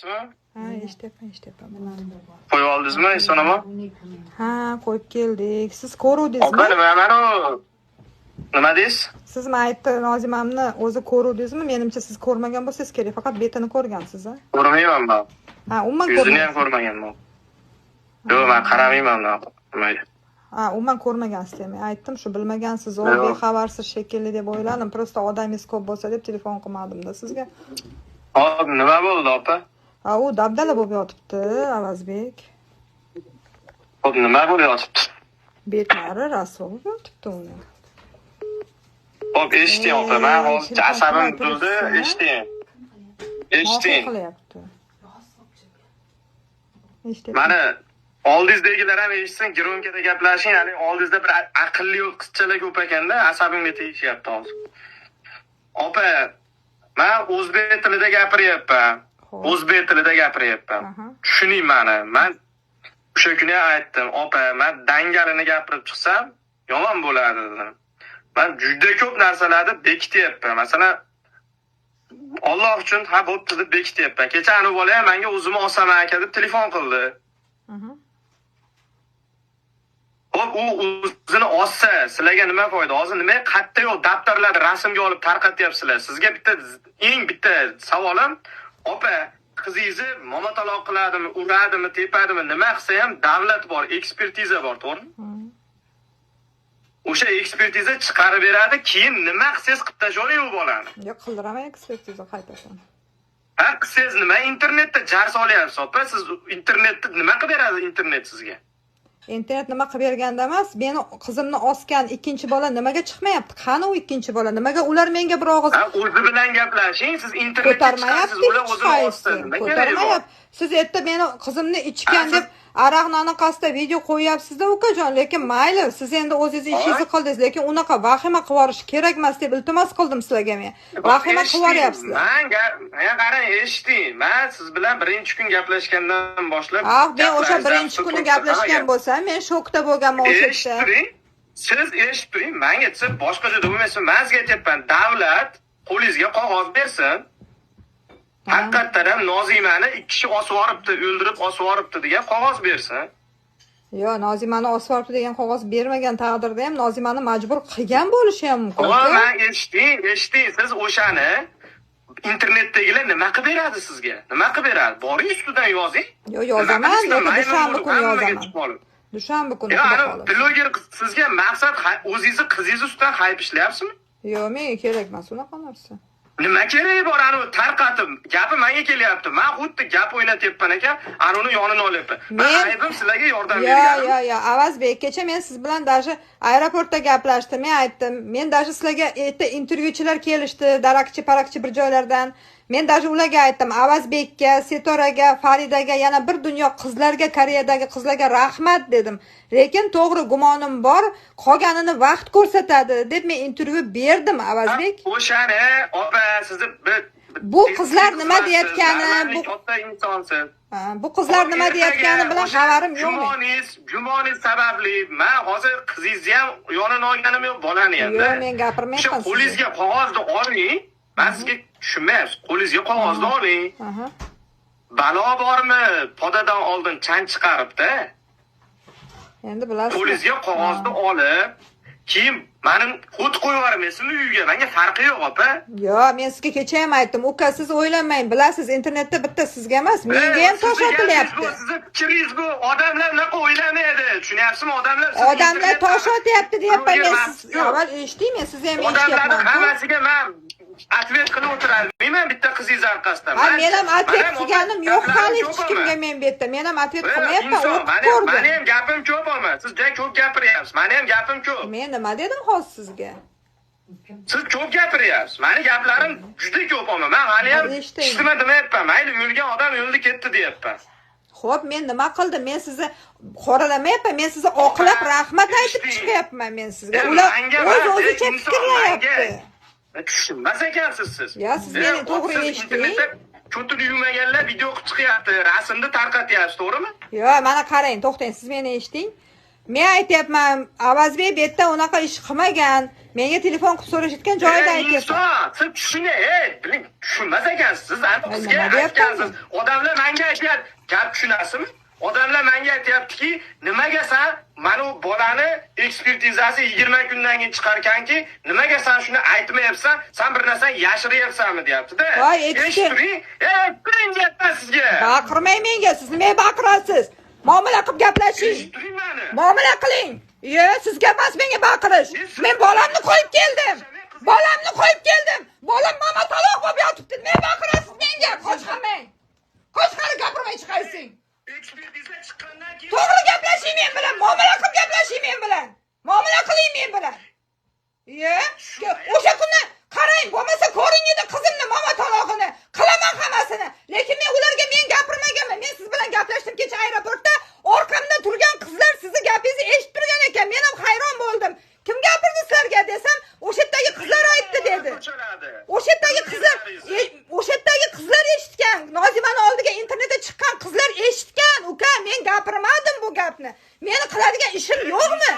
Ha, eshityapman, eshityapman. Qo'yib oldingizmi, eson omon? Ha, qo'yib keldik. Siz Opa, ko'ruvdingizmi? Nima, mana u nima deysiz? Siz aytdi, Nozimamni o'zi ko'ruvdingizmi? Menimcha, siz ko'rmagan bo'lsangiz kerak, faqat betini ko'rgansiz, a? Ko'rmayman man. Ha, umuman Yuzini ham ko'rmagansiz. Ko'rmaganman. Yo'q, man qaramayman unaqa nimaga. Ha, umuman ko'rmagansiz demak. Aytdim, shu bilmagansiz, o Yo'q. Bexabarsiz shekilli deb o'yladim. Просто odamingiz ko'p bo'lsa deb telefon qilmadimda sizga. Hop, nima bo'ldi, opa? Ha, u dabdala bo'lib yotibdi, Avazbek. Hop, nima bo'lib yotibdi? Betlari rasvo bo'lib yotibdi uni. Hop, eshiting, opa, man hozir Telefon asabim qilmay buzildi, turibsiz, eshiting. Noxush Eshiting. qilyapti. Eshityapman. Mana oldingizdagilar ham eshitsin, громко da gaplashing, ya'ni oldingizda bir aqlli qizchalar ko'p ekanda, asabimga tegishyapti hozir. Opa, man o'zbek tilida gapiryapman. Xo'p. O'zbek tilida gapiryapman. Tushuning mani. Man o'sha kuni ham aytdim, opa, man dangalini gapirib chiqsam, yomon bo'ladi dedim. Man juda ko'p narsalarni bekityapman. Masalan, Alloh uchun ha bo'pti deb bekityapman. Kecha anu bola ham menga o'zimni osaman aka deb telefon qildi. Xo'p, u o'zini ossa, sizlarga nima foyda? Hozir nima qayerda yo'q daftarlarni rasmga olib tarqatyapsizlar. Sizga bitta eng bitta savolim, opa, qizingizni momataloq qiladimi, uradimi, tepadimi, nima qilsa ham davlat bor, ekspertiza bor, to'g'rimi? O'sha ekspertiza chiqarib beradi, keyin nima qilsangiz qilib tashlayvering u bolani. Yo'q, qildiraman ekspertiza qaytadan. Ha, qilsangiz nima internetda jar solyapsiz, opa? Siz internetda nima qilib beradi internet sizga? Internet nima qilib berganda emas, meni qizimni osgan ikkinchi bola nimaga chiqmayapti? Qani u ikkinchi bola? Nimaga ular menga bir og'iz Ha, o'zi bilan gaplashing, siz internetga chiqasiz, ko'tarmayapti ular hech o'zini qaysi. ossin. Nima keragi bor? Ko'tarmayapti. Siz erta meni qizimni ichgan Ha, deb aroqni anaqasida video qo'yyapsiz-da, ukajon, lekin mayli, siz endi o'zingiz ishingizni qildingiz, lekin unaqa vahima qilib yuborish kerak emas deb iltimos qildim sizlarga men. Vahima qilib yuboryapsizlar. Manga, menga qarang, eshiting. Man siz bilan birinchi kun gaplashgandan boshlab Ah, men o'sha gaplaringizni birinchi kuni turibdi, gaplashgan hamma bo'lsam, men shokda bo'lganman o'sha Eshitib yerda. turing. Siz eshitib turing. Manga desa boshqacha bo'lmaysiz. Man sizga aytyapman, davlat qo'lingizga qog'oz bersin. Haqiqatdan ham Nozimani ikki kishi osib yuboribdi, o'ldirib osib yuboribdi degan qog'oz bersin. Yo'q, Nozimani osib yuboribdi degan qog'oz bermagan taqdirda ham Nozimani majbur qilgan bo'lishi ham mumkin. Hop, man eshiting, eshiting. Siz o'shani internetdagilar nima qilib beradi sizga? Nima qilib beradi? Boring, ustidan yozing. Yo'q, yozaman, Nima qilishdan yoki maymun dushanba bo'lib, kuni hammaga yozaman. chiqib olib. Dushanba kuni, Yo, xudo ana xohlasa. Bloger qiz, sizga maqsad o'zingizni qizingizni ustidan hayb ishlayapsizmi? Yo'q, menga kerak emas unaqa narsa. Nima keragi bor anavi tarqatib? Gapi menga kelyapti. Man xuddi gap o'ynatyapman ekan, anavini yonini olyapman. Man aybim sizlarga yordam Yo, berganim. Yo, yo, Avazbek, kecha men siz bilan даже aeroportda gaplashdim. Men aytdim, men даже sizlarga erta intervyuchilar kelishdi, darakchi, parakchi bir joylardan. Men даже ularga aytdim, Avazbekka, Setoraga, Faridaga, yana bir dunyo qizlarga, Koreyadagi qizlarga rahmat dedim. Lekin to'g'ri gumonim bor, qolganini vaqt ko'rsatadi deb men intervyu berdim, Avazbek. O'shani, opa, sizni bir Bu qizlar nima qizlarsiz, deyayotgani, normalniy katta insonsiz. Ha, bu qizlar nima Ertaga deyayotgani bilan o'sha xabarim yo'q. Gumoningiz sababli man hozir qizingizni ham yonini olganim yo'q, bolani ham. Yo'q, men gapirmayapman O'sha sizga. qo'lingizga qog'ozni oling. Man sizga tushunmayapsiz. Qo'lingizga qog'ozni oling. Balo bormi? Podadan oldin chang chiqaribdi. Endi bilasizmi? Qo'lingizga qog'ozni olib, keyin mani o't qo'yib yubormaysizmi uyga? Menga farqi yo'q, opa. Yo'q, men sizga kecha ham aytdim, uka, siz o'ylamang, bilasiz, internetda bitta sizga emas, menga ham tosh Sizni gapangiz otilyapti. bu, sizni fikringiz bu. Odamlar unaqa o'ylamaydi. Tushunyapsizmi? Odamlar siz Odamlar internetda tosh otyapti deyapman men bloger siz emas-ku. avval eshiting, men sizni ham Odamlarni eshityapman. hammasiga man ответ qilib o'tirolmayman bitta qizingiz orqasidan. Ha, men ham ответ Manam qilganim yo'q gaplarim hali ko'p hech kimga ama. men bu yerda. Men ham ответ qilmayapman, Inson, o'qib mani ham, mani ko'rdim. ham gapim ko'p ama. Siz juda ko'p gapiryapsiz. Mani ham gapim ko'p. Men nima dedim hozir sizga? Siz ko'p gapiryapsiz. Mani gaplarim juda ko'p ama. Men hali ham Eshiting. hech nima demayapman. Mayli, o'lgan odam o'ldi ketdi deyapman. Xo'p, men nima qildim? Men sizni qoralamayapman, men sizni oqlab rahmat aytib Eshiting. chiqyapman men sizga. E, Ular manga o'z emas, o'zicha inson, fikrlayapti. manga. Tushunmas ekansiz siz. Ya, siz meni to'g'ri siz eshiting. internetda ko'tini yuvmaganlar video qilib chiqyapti, rasmni tarqatyapsiz, to'g'rimi? Yo'q, mana qarang, to'xtang, siz meni eshiting. Men aytyapman, Avazbek bu yerda unaqa ish qilmagan. Menga telefon qilib so'rashayotgan joyida Ey, aytyapman. inson, siz tushuning, ey, biling, tushunmas ekansiz. Siz aniq Ay, bizga nima deyapman aytgansiz. Odamlar menga aytyapti, gap tushunasizmi? Odamlar menga aytyaptiki, nimaga san mana u bolani ekspertizasi 20 kundan keyin chiqarkanki, nimaga san shuni aytmayapsan? San bir narsani yashiryapsanmi deyapti-da. Voy, Eshitib turing, ey, turing deyapman sizga. Baqirmang menga, siz nimaga baqirasiz? Muomala qilib gaplashing. Eshitib turing mani. Muomala qiling. Ye, sizga emas menga baqirish. Men bolamni qo'yib keldim. Bolamni qo'yib keldim. Bolam mama taloq bo'lib yotibdi. Nima baqirasiz menga? Qochqamang. Qochqari gapirmay chiqaysing. Ekspertiza chiqqandan keyin To'g'ri gaplashing men bilan, muomala qilib gaplashing men bilan. Muomala qiling men bilan. Ye, o'sha kuni qarang, bo'lmasa ko'ring edi qizimni mama talog'ini. Qilaman hammasini. Lekin men ularga men gapirmaganman. Men siz bilan gaplashdim kecha aeroportda. Orqamda turgan qizlar sizni gapingizni eshitib turgan ekan. Men ham hayron bo'ldim. Kim gapirdi sizlarga desam, o'sha yerdagi qizlar aytdi dedi. Ko'chaladi. O'sha yerdagi qizlar, o'sha yerdagi qizlar eshitgan. Nozimani oldiga internetda chiqqan qizlar eshitgan. Uka, men gapirmadim bu gapni. Meni qiladigan ishim yo'qmi?